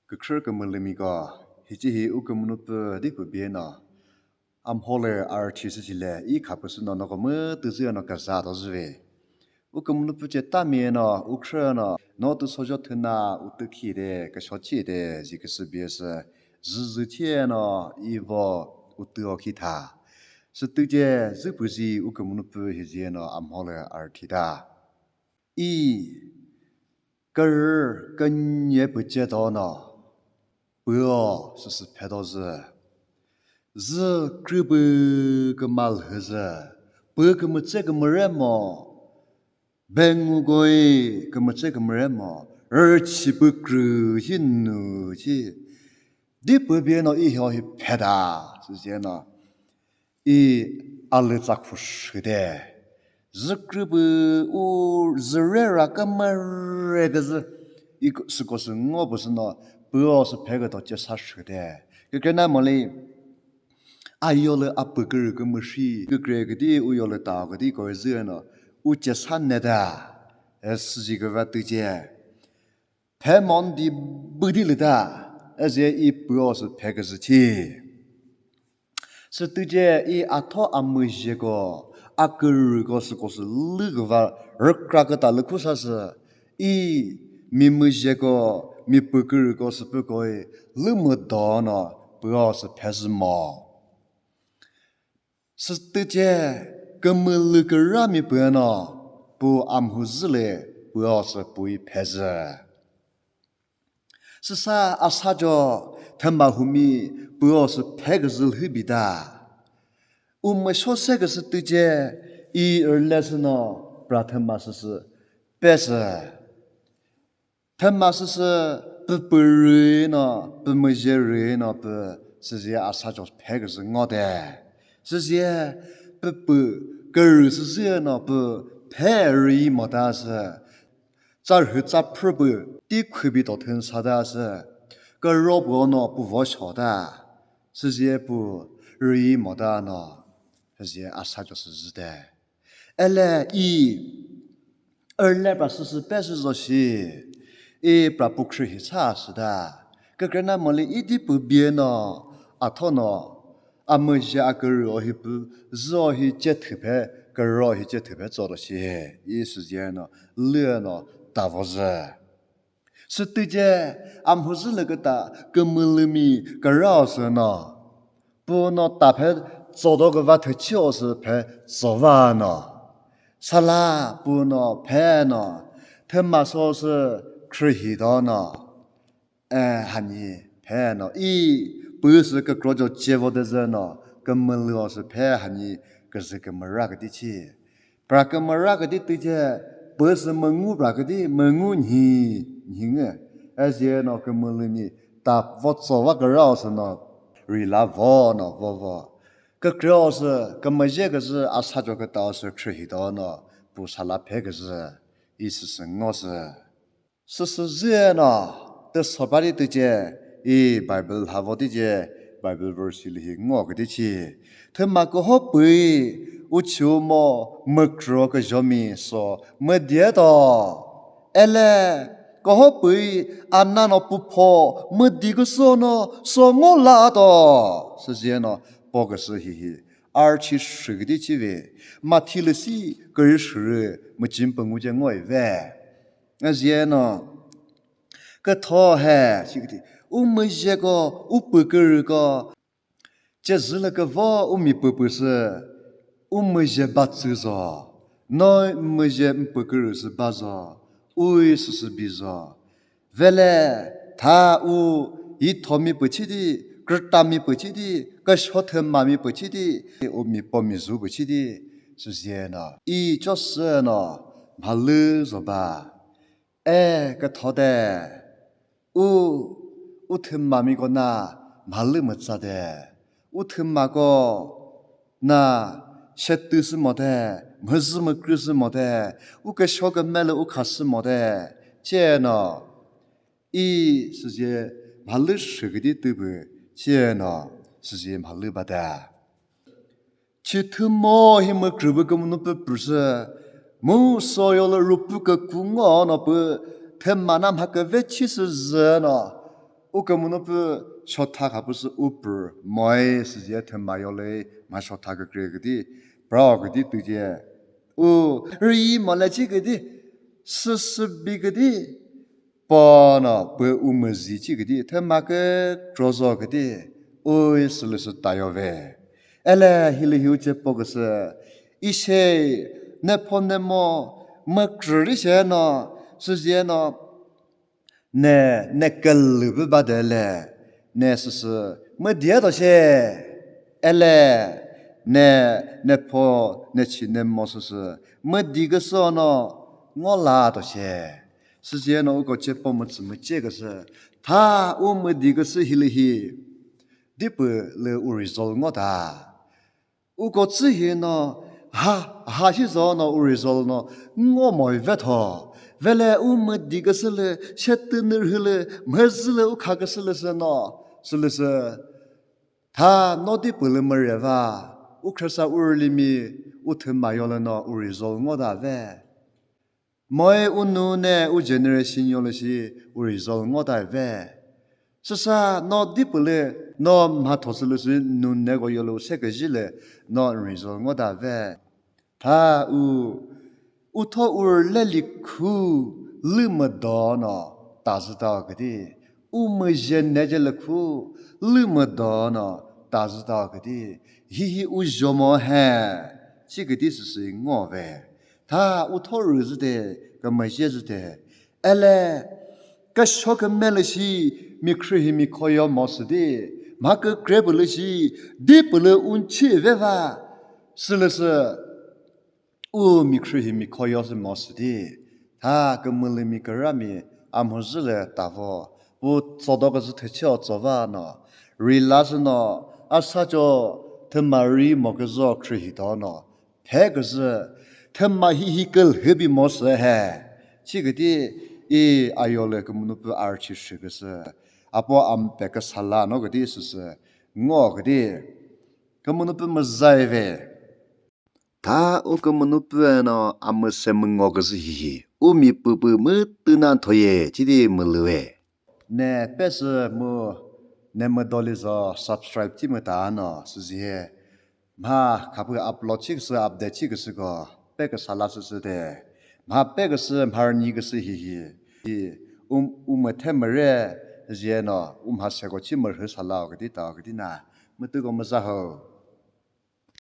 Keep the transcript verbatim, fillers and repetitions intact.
Kükhrü kümülümiko, hichi hi u kümünupü dipü bie no, amhole arthi süchile, i khapüsü no noko mütüzüe no kaza to züve. U kümünupü che tamie no, u khrü no, no tü sojo thüna, u tü khi de, kasho chi de, zi küsü bie sü, züzü chie no, i vo, u tü o khi tha. Sütü che, zü püzi u kümünupü hizie no, amhole arthi ta. I kürü künye püche do no, püo süsü phe do zü. Zü krüpü kümalhü zü, pü kümütse kümüre mo, bengu goi kümütse kümüre mo, rüchi pü krü hi nu chi. Di pü bie no i hio hi phe da, süzie no. I alü tsa khu shü de. Zü krüpü u zü re ra kümüre küzü. I kü-, süko sü ngo pü sü no, püo sü phe küto che sa shü de. Kükrenamoli, a yolü a pü kürü kümüshi, kükre küdi u yolü ta küdi ko zü no, u che sa ne da. E süzi küva tüche. Phe mon di bü di lü ta, eze i püo sü phe küzü thi. Sütüce i atho amüzheko, a kürüko süko sü lü küva rükra küta lü khu sa sü, i mi müzheko, mi pü kürüko süpüko i lü müdo no püo sü phe zü mo. Sütüce kümülü kürami püno pu amhuzüle püo sü pui phezü. Süsa asajo thüma humi püo sü phe küzü lhübi ta. Umüsho se küsütüce i rülesü no pra thüma süsü pesü. Thüma süsü pü pü rüi no, pü müzhe rüi no pü süzüye asajo phe küzü ngo de. Süzüye pü pü kürü süzüye no pü phe rüi mo ta sü. Tsa rhü tsa phrü pü ti khübi to thün sa ta sü. Kürü pü no pü vo sho ta. Süzüye pü rüi mo ta no. Süzüye asajo süzü de. Ele i, ele pra süsü pesü zo shi, i pra pu khrü hi sa sü ta. Kükrenamoli i di pü bie no, atho no, amüzhe a kürü o hi pü, zü o hi che thüphe, kürü o hi che thüphe tso ro shi, i süzüye no, lüe no, ta vo zü. Sütüce amhuzülü küta kümülümi kürao sü no. Pu no ta phe tsodo küva thüchi o sü phe tsova no. Sala pu no phe no. Thüma so sü khrühi do no. E hani phe no. I pü sü kükro jo che vo de zü no. Kümülü o sü phe hani küzü kümüra küdi chi. Pra kümüra küdi tüce, püsü müngu pra küdi müngu nhi, nhi ngü. Ezie no kümülümi ta vo tso va kürao sü no, rila vo no vo vo. Kükre o sü, kümüzhe küzü, asajo küta o sü khrühi do no, pu sala phe küzü, i süsü ngo sü. Süsü züe no, tüso bari tüce, i Bible havo tüce, Bible verse lü hi ngo küdi chi. Thüma küho püi, uchiu mo, mükro küzhomi so, müdie to. Ele, küho püi, ana no pupho, müdi küso no, so ngo la to. Süzüe no, po küsü hihi, archi shü küdi chi vi, mathi lü si, küri shürü, müchim püngu ce ngoi ve. Ezie no, kütho he, shiküti, u müzheko, u pü kürüko, cezülü küvo u mi püpü sü, u müzhe ba tsü zo, no müzhe mpü kürü sü ba zo, ui süsü bi zo. Vele, tha u, yi thomi pü chidi, kürtami pü chidi, küsho thüma mi pü chidi, u mi po mi zu pü chidi, süzüe no, i cho sü no, mhalü zo ba. E, kütho de, u, u thümamiko na mhalü mütsa de, u thümako na shetü sü mo de, mhüzü mükrü sü mo de, u küsho kümelü u kha sü mo de, che no, i süzüe mhalü shüküdi tüpü, che no, süzüe mhalü ba de. Chithümo hi mükrübü kümünu pü pürsü, mu soyolü rüpü küku ngo no pü thüma na mha küve chisü zü no, U kümünu pü shotha khapüsü u pü moi süzüye thüma yole ma shotha kükre küdi, prao küdi tüje. U ri mole chi küdi, süsübi küdi, pono pü u müzi chi küdi, thüma kükrozo küdi, u sülüsü tayo ve. Ele hilü hiu che po küsü, ishe ne pho ne mo, mükrüri she no, süzüye no, ne, ne külü pü ba de le, ne süsü, müdi to she, ele, ne, ne pho, ne chi, ne mo süsü, müdi küsü no, ngo la to she. Süzüye no uko che po mütsü müche küsü, tha u müdi küsü hilü hi, dipü lü u result ngo ta. Uko tsü hi no, ha, ha shi zo no u result no, ngo moi ve tho. Vele u müdi küsü lü, shetü nürhü lü, mhezü lü u kha küsü lü sü no, sülüsü. Tha no dipü lü müreva, u khrüsa u rülimi, u thüma yole no u result ngo ta ve. Moi u nu ne u generation yole shi u result ngo ta ve. Süsa no dipü lü no mhatho sülüsü nu ne ko yole u se küzhi lü no result ngo ta ve. Tha u, u tho u rüle likhu lü müdo no tazü ta küdi. U müzhe ne je lükhu lü müdo no tazü ta küdi. Hihi u zhomo he, chi küdi süsü ngo ve. Tha u tho rüzü de, kümüzhe zü de. Ele, küsho kümelü shi, mi khrühi mi khoyo mo südi. Ma kükre pülü shi, dipü lü unchi ve va. Sülüsü, u mi khrühi mi khoyo sü mo südi. Tha kümülü mi kürami, a mhuzü lü tavo. Pu tsodo küzü thüche o tsova no. Rila sü no, a sa cho thüma ri mo küzü o khrühi do no. Phe küzü, thüma hihi külhübi mo sü he. Chi küdi i ayole kümünu pü archi shi küsü. Apo ampe küsala no küdi süsü. Ngo küdi. Kümünu pü müzai ve. Tha u kümünu pü no amüse müngo küsü hihi. U mi püpü mütü na thoye, chidi mülüve. Ne pesü mu ne müdoli zo subscribe thi müta no süzühe. Mha khapü upload chiküsü, update chiküsü ko pe küsala süsü de. Mha pe küsü, mha rünyi küsü hihi. Hi, um, u müthe müre züye no, u mha seko chi mürhü sala o küdi ta o küdi na. Mütüko müza ho.